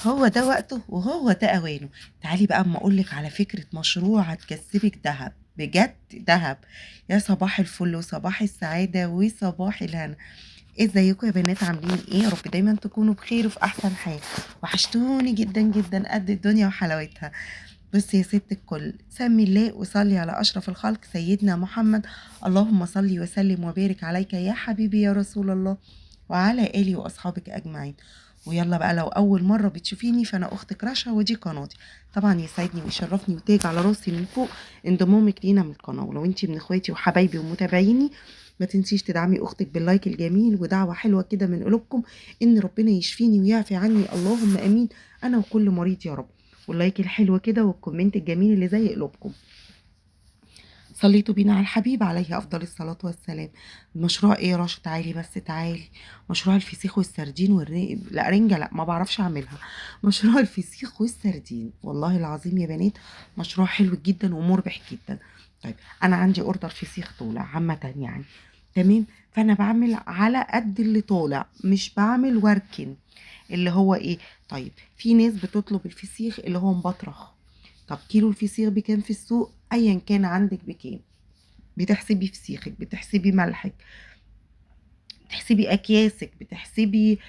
هو ده وقته وهو ده أوانه. تعالي بقى أما أقول لِك على فكرة مشروع هتكسبِك دهب، بجد دهب. يا صباح الفل وصباح السعادة وصباح الهنا. ازيكم يا بنات، عاملين ايه؟ يا رب دايما تكونوا بخير وفي احسن حال. وحشتوني جدا جدا قد الدنيا وحلاوتها. بصي يا ست الكل، سمي الله وصلي على اشرف الخلق سيدنا محمد، اللهم صلي وسلم وبارك عليك يا حبيبي يا رسول الله وعلى اله واصحابك اجمعين. ويلا بقى، لو اول مرة بتشوفيني فانا اختك رشا ودي قناتي. طبعا يسعدني ويشرفني وتاج على راسي من فوق انضمامك لينا من القناة. ولو انتي من اخواتي وحبايبي ومتابعيني، ما تنسيش تدعمي اختك بال like الجميل ودعوة حلوة كده من قلوبكم ان ربنا يشفيني ويعفي عني، اللهم امين، انا وكل مريض يا رب. وال like الحلو كده وال comment الجميل اللي زي قلوبكم. صليتوا بينا على الحبيب عليه افضل الصلاة والسلام. المشروع ايه يا رشا؟ تعالي بس تعالي. مشروع الفسيخ والسردين لا رنجه، لا ما بعرفش اعملها. مشروع الفسيخ والسردين والله العظيم يا بنات مشروع حلو جدا ومربح جدا. طيب انا عندي order فسيخ طالع عامة يعني، تمام؟ فانا بعمل على قد اللي طالع، مش بعمل واركن اللي هو ايه. طيب في ناس بتطلب الفسيخ اللي هو مبطرخ. طب كيلو الفسيخ بكام في السوق؟ ايا كان عندك بكام، بتحسبي فسيخك، بتحسبي ملحك، بتحسبي اكياسك، بتحسبي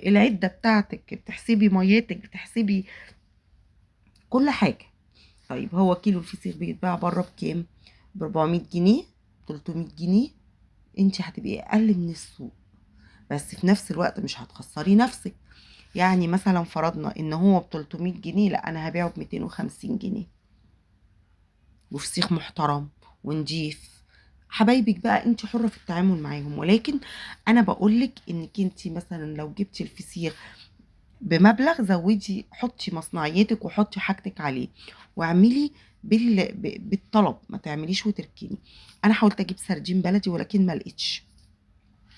العدة بتاعتك، بتحسبي ميتك، بتحسبي كل حاجة. طيب هو كيلو الفسيخ بيتباع بره بكام؟ ب 400 جنيه، 300 جنيه. انت هتبقي اقل من السوق، بس في نفس الوقت مش هتخسري نفسك. يعني مثلا فرضنا ان هو ب 300 جنيه، لا انا هبيعه ب 250 جنيه، وفسيخ محترم ونضيف. حبايبك بقى انت حرة في التعامل معاهم، ولكن انا بقولك انك انت مثلا لو جبتي الفسيخ بمبلغ، زودي، حطي مصنعيتك وحطي حاجتك عليه، واعملي بالطلب، ما تعمليش وتركيني. انا حاولت اجيب سردين بلدي ولكن ما لقيتش،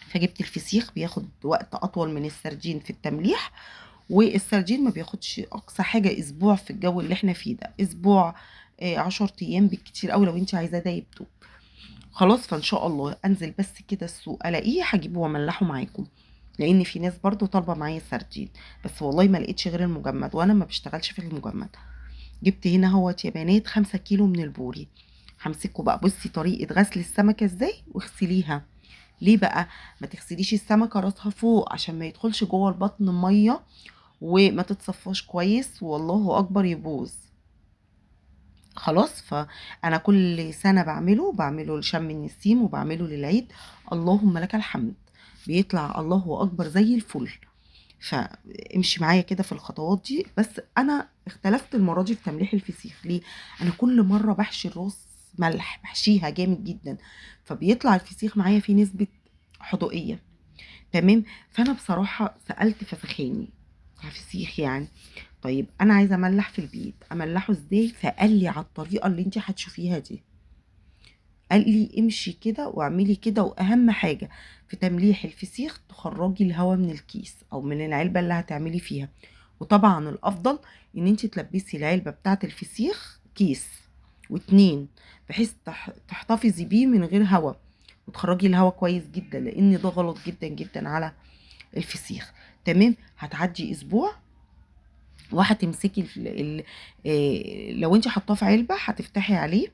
فجبت الفسيخ. بياخد وقت اطول من السردين في التمليح، والسردين ما بياخدش اقصى حاجة اسبوع في الجو اللي احنا فيه ده، اسبوع، 10 ايام بالكتير قوي لو انت عايزاه ده يبدو خلاص. فان شاء الله انزل بس كده السوق الاقيه هجيبه واملحه معاكم، لان في ناس برضو طالبه معايا سردين، بس والله ما لقيتش غير المجمد، وانا ما بشتغلش في المجمد. جبت هنا اهوت يا بنات 5 كيلو من البوري. همسكه بقى. بصي طريقه غسل السمكة ازاي واغسليها. ليه بقى ما تغسليش السمكة راسها فوق؟ عشان ما يدخلش جوه البطن مية وما تتصفاش كويس، والله اكبر يبوظ خلاص. فانا كل سنة بعمله لشم النسيم وبعمله للعيد، اللهم لك الحمد، بيطلع الله اكبر زي الفل. فامشي معايا كده في الخطوات دي. بس انا اختلفت المرة دي في تمليح الفسيخ. ليه؟ انا كل مرة بحشي الراس ملح، بحشيها جامد جدا، فبيطلع الفسيخ معايا فيه نسبه حدوقيه، تمام؟ فانا بصراحة سالت فسخاني بتاع فسيخ يعني، طيب انا عايزه املح في البيت، املحه ازاي؟ فقال لي على الطريقة اللي انت هتشوفيها دي. قال لي امشي كده واعملي كده، واهم حاجة في تمليح الفسيخ تخرجي الهواء من الكيس او من العلبة اللي هتعملي فيها. وطبعا الافضل ان انت تلبسي العلبة بتاعه الفسيخ كيس واتنين، بحيث تحتفظي بيه من غير هواء، وتخرجي الهواء كويس جدا، لان ده غلط جدا جدا على الفسيخ، تمام؟ هتعدي اسبوع وهتمسكي لو انت حطاه في علبة هتفتحي عليه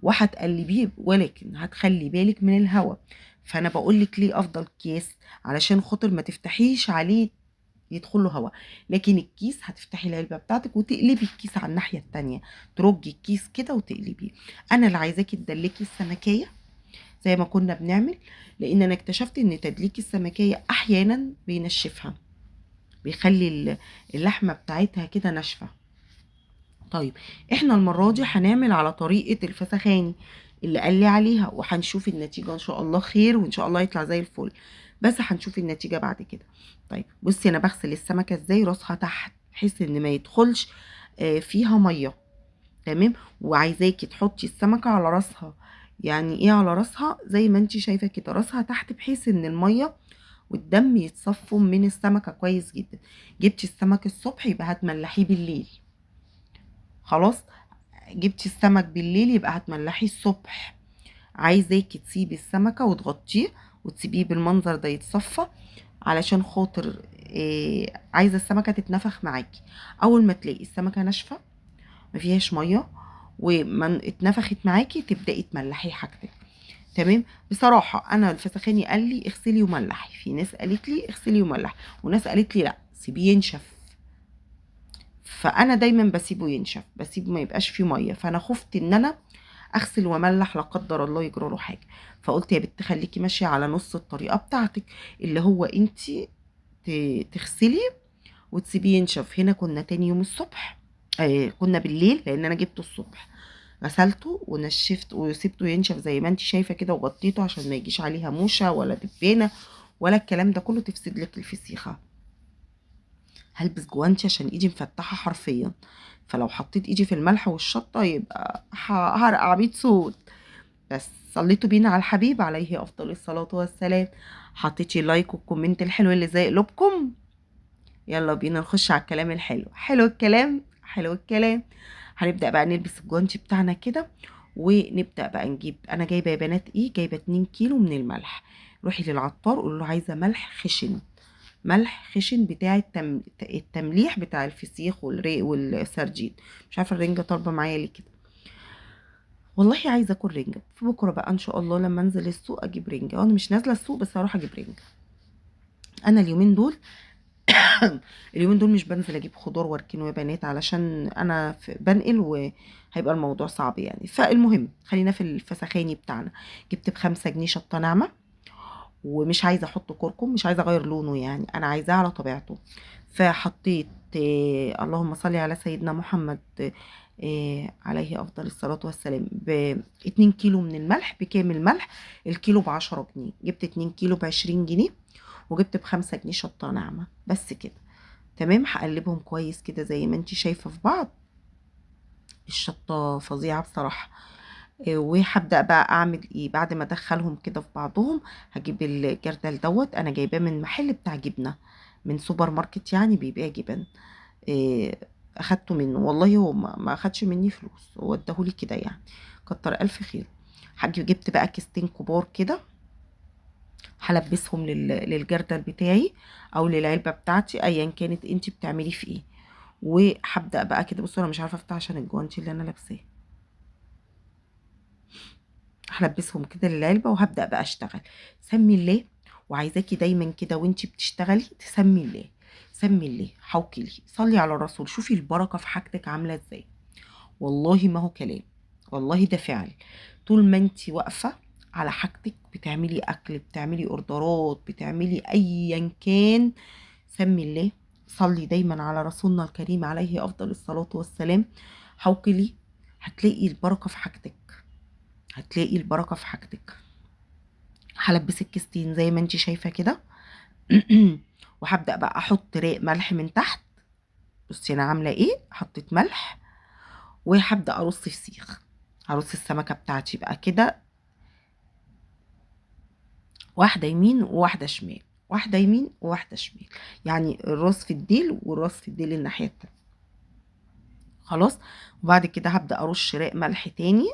وهتقلبيه، ولكن هتخلي بالك من الهواء. فانا بقولك ليه افضل كيس، علشان خاطر ما تفتحيش عليه يدخل له هواء. لكن الكيس هتفتحي العلبة بتاعتك وتقلبي الكيس على الناحية التانية، ترجي الكيس كده وتقلبيه. انا اللي عايزاكي تدلكي السمكيه زي ما كنا بنعمل، لان انا اكتشفت ان تدليك السمكيه احيانا بينشفها، بيخلي اللحمة بتاعتها كده ناشفة. طيب احنا المرة دي هنعمل على طريقه الفسخاني اللي قال لي عليها، وهنشوف النتيجة ان شاء الله خير، وان شاء الله يطلع زي الفل، بس هنشوف النتيجة بعد كده. طيب بصي انا بغسل السمكة ازاي، راسها تحت بحيث ان ما يدخلش فيها مية، تمام؟ وعايزاكي تحطي السمكة على راسها. يعني ايه على راسها؟ زي ما انت شايفه كده، راسها تحت، بحيث ان المية والدم يتصفوا من السمكة كويس جدا. جبتي السمك الصبح يبقى هتملحيه بالليل، خلاص؟ جبتي السمك بالليل يبقى هتملحيه الصبح. عايزاكي تسيبي السمكة وتغطيه وتسيبيه بالمنظر ده يتصفى علشان خاطر عايزه السمكة تتنفخ معاكي. اول ما تلاقي السمكة ناشفة ما فيهاش مية وما اتنفخت معاكي تبداي تملحي حاجتك. تمام. بصراحة انا الفسخاني قال لي اغسلي وملحي، في ناس قالت لي اغسلي وملحي، وناس قالت لي لا سيبيه ينشف. فانا دايما بسيبه ينشف، بسيبه ما يبقاش فيه مية. فانا خفت ان انا اغسل واملح لا قدر الله يجرى له حاجة، فقلت يا بنت خليكي ماشية على نص الطريقة بتاعتك اللي هو انتي تغسلي وتسيبيه ينشف. هنا كنا تاني يوم الصبح، كنا بالليل لان انا جبته الصبح، غسلته ونشفت وسبته ينشف زي ما انت شايفه كده، وغطيته عشان ما يجيش عليها موشه ولا دبانه ولا الكلام ده كله تفسد لك الفسيخه. هلبس جوانتي عشان ايدي مفتحة حرفيا، فلو حطيت ايدي في الملح والشطه يبقى هرقع 100 صوت. بس صليتوا بينا على الحبيب عليه افضل الصلاة والسلام، حطيتي like وال comment الحلو اللي زي قلوبكم. يلا بينا نخش على الكلام الحلو. حلو الكلام، حلو الكلام. هنبدأ بقى نلبس الجوانتي بتاعنا كده، ونبدأ بقى نجيب. أنا جايبة يا بنات إيه؟ جايبة 2 كيلو من الملح. روحي للعطار قولي له عايزة ملح خشن، ملح خشن بتاع التمليح بتاع الفسيخ والسردين. مش عارفة الرنجة طالبة معايا ليه كده، والله عايزة أكل رنجة. فبكرة بقى إن شاء الله لما أنزل السوق أجيب رنجة. أنا مش نازلة السوق بس هروح أجيب رنجة. أنا اليومين دول اليومين دول مش بنزل اجيب خضار واركنه يا بنات، علشان انا بنقل وهيبقى الموضوع صعب يعني. فالمهم خلينا في الفسخاني بتاعنا. جبت ب5 جنيه شطه ناعمة، ومش عايزه احط كركم، مش عايزه اغير لونه يعني، انا عايزاه على طبيعته. فحطيت اللهم صل على سيدنا محمد عليه افضل الصلاة والسلام، ب 2 كيلو من الملح. بكام الملح؟ الكيلو ب10 جنيه. جبت 2 كيلو ب20 جنيه، وجبت ب5 جنيه شطه ناعمة بس كده. تمام. هقلبهم كويس كده زي ما انتي شايفه في بعض. الشطه فظيعة بصراحة. وهبدا بقى اعمل ايه بعد ما ادخلهم كده في بعضهم؟ هجيب الجردل دوت، انا جايباه من محل بتاع جبنه، من سوبر ماركت يعني بيبيع جبن. اخدته منه والله، هو ما اخدش مني فلوس، هو اداهولي كده يعني، كتر الف خير. جبت بقى كيستين كبار كده، هلبسهم للجردل بتاعي او للعلبه بتاعتي ايا كانت انتي بتعملي في ايه. وهبدا بقى كده. بصوا انا مش عارفه افتح عشان الجوانتي اللي انا لابساه. هلبسهم كده للعلبه وهبدا بقى اشتغل. سمي الله، وعايزاكي دايما كده وانتي بتشتغلي تسمي الله، سمي الله، حوكلي، صلي على الرسول، شوفي البركة في حاجتك عامله ازاي. والله ما هو كلام، والله ده فعل. طول ما انتي واقفة على حاجتك، بتعملي اكل، بتعملي اوردرات، بتعملي ايا كان، سمي الله، صلي دايما على رسولنا الكريم عليه افضل الصلاة والسلام، حوكلي، هتلاقي البركة في حاجتك، هتلاقي البركة في حاجتك. هلبس الكيستين زي ما انتي شايفه كده. وهبدا بقى احط رق ملح من تحت. بصي انا عامله ايه، حطيت ملح، وهبدا ارص فسيخ. هرص السمكة بتاعتي بقى كده، واحدة يمين وواحدة شمال، واحدة يمين وواحدة شمال، يعني الراس في الديل والراس في الديل الناحية التانية. خلاص. وبعد كده هبدا ارش رق ملح تاني.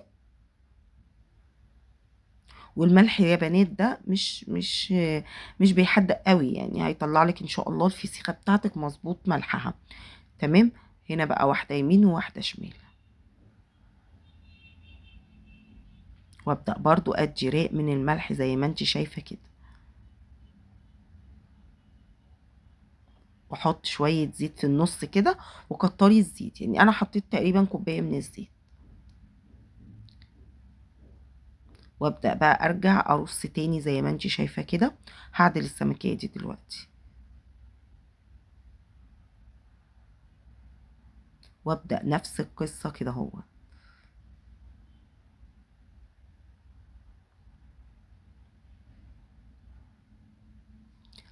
والملح يا بنات ده مش بيحدق قوي يعني، هيطلع لك ان شاء الله الفسيخه بتاعتك مظبوط ملحها. تمام. هنا بقى واحدة يمين وواحدة شمال، وابدا برضو ادي رق من الملح زي ما انت شايفه كده، واحط شوية زيت في النص كده، وكتري الزيت، يعني انا حطيت تقريبا كوباية من الزيت. وابدا بقى ارجع ارص تاني زي ما انت شايفه كده. هعدل السمكيه دي دلوقتي، وابدا نفس القصة كده اهو.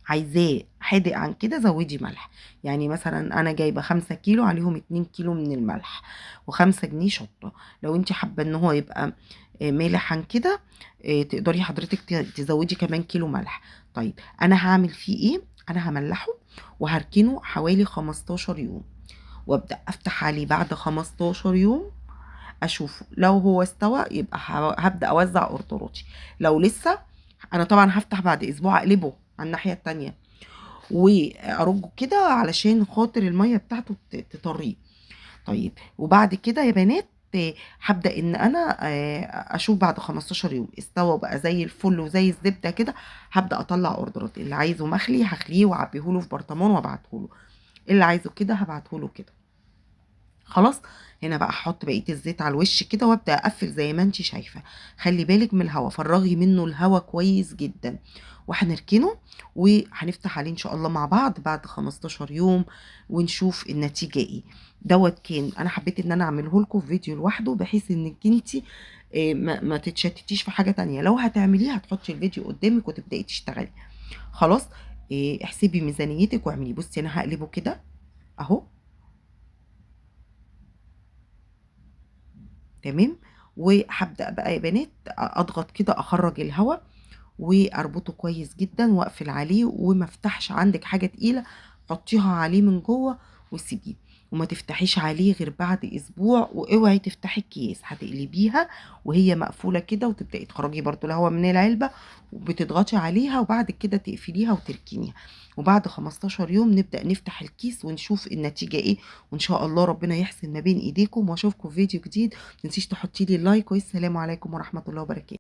عايزاه حادق عن كده زودي ملح، يعني مثلا انا جايبه 5 كيلو عليهم 2 كيلو من الملح و5 جنيه شطه. لو انت حابة ان هو يبقى مالح عن كده تقدري حضرتك تزودي كمان كيلو ملح. طيب انا هعمل فيه ايه؟ انا هملحه وهركنه حوالي 15 يوم، وابدا افتح عليه بعد 15 يوم اشوفه. لو هو استوى يبقى هبدا اوزع اوردراتي، لو لسه انا طبعا هفتح بعد اسبوع اقلبه على الناحية التانية. وارجه كده علشان خاطر المية بتاعته تطريه. طيب وبعد كده يا بنات هبدأ ان انا اشوف بعد 15 يوم استوى بقى زي الفل وزي الزبدة كده. هبدأ اطلع اوردرات، اللي عايزه مخلي هخليه واعبيه له في برطمان وابعته له، اللي عايزه كده هبعته له كده. خلاص هنا بقى هحط بقية الزيت على الوش كده وابدا اقفل زي ما انت شايفه. خلي بالك من الهواء، فرغي منه الهواء كويس جدا، وهنركنه وهنفتح عليه ان شاء الله مع بعض بعد 15 يوم ونشوف النتيجة ايه. دوت كان انا حبيت ان انا اعمله لكم في فيديو لوحده، بحيث انك انت ما تتشتتيش في حاجة تانية. لو هتعمليه هتحطي الفيديو قدامك وتبداي تشتغلي. خلاص احسبي ميزانيتك واعملي. بصي انا هقلبه كده اهو، تمام. وهبدأ بقى يا بنات اضغط كده، اخرج الهواء واربطه كويس جدا واقفل عليه، وما افتحش. عندك حاجة تقيلة حطيها عليه من جوه وسيبيه، وما تفتحيش عليه غير بعد اسبوع. واوعي تفتحي الكيس، هتقلبيها وهي مقفولة كده وتبدأي تخرجي برضو الهواء من العلبة وبتضغطي عليها، وبعد كده تقفليها وتركنيها. وبعد 15 يوم نبدأ نفتح الكيس ونشوف النتيجة ايه، وان شاء الله ربنا يحسن ما بين ايديكم. واشوفكم في فيديو جديد. ما تنسيش تحطي لي لايك، والسلام عليكم ورحمة الله وبركاته.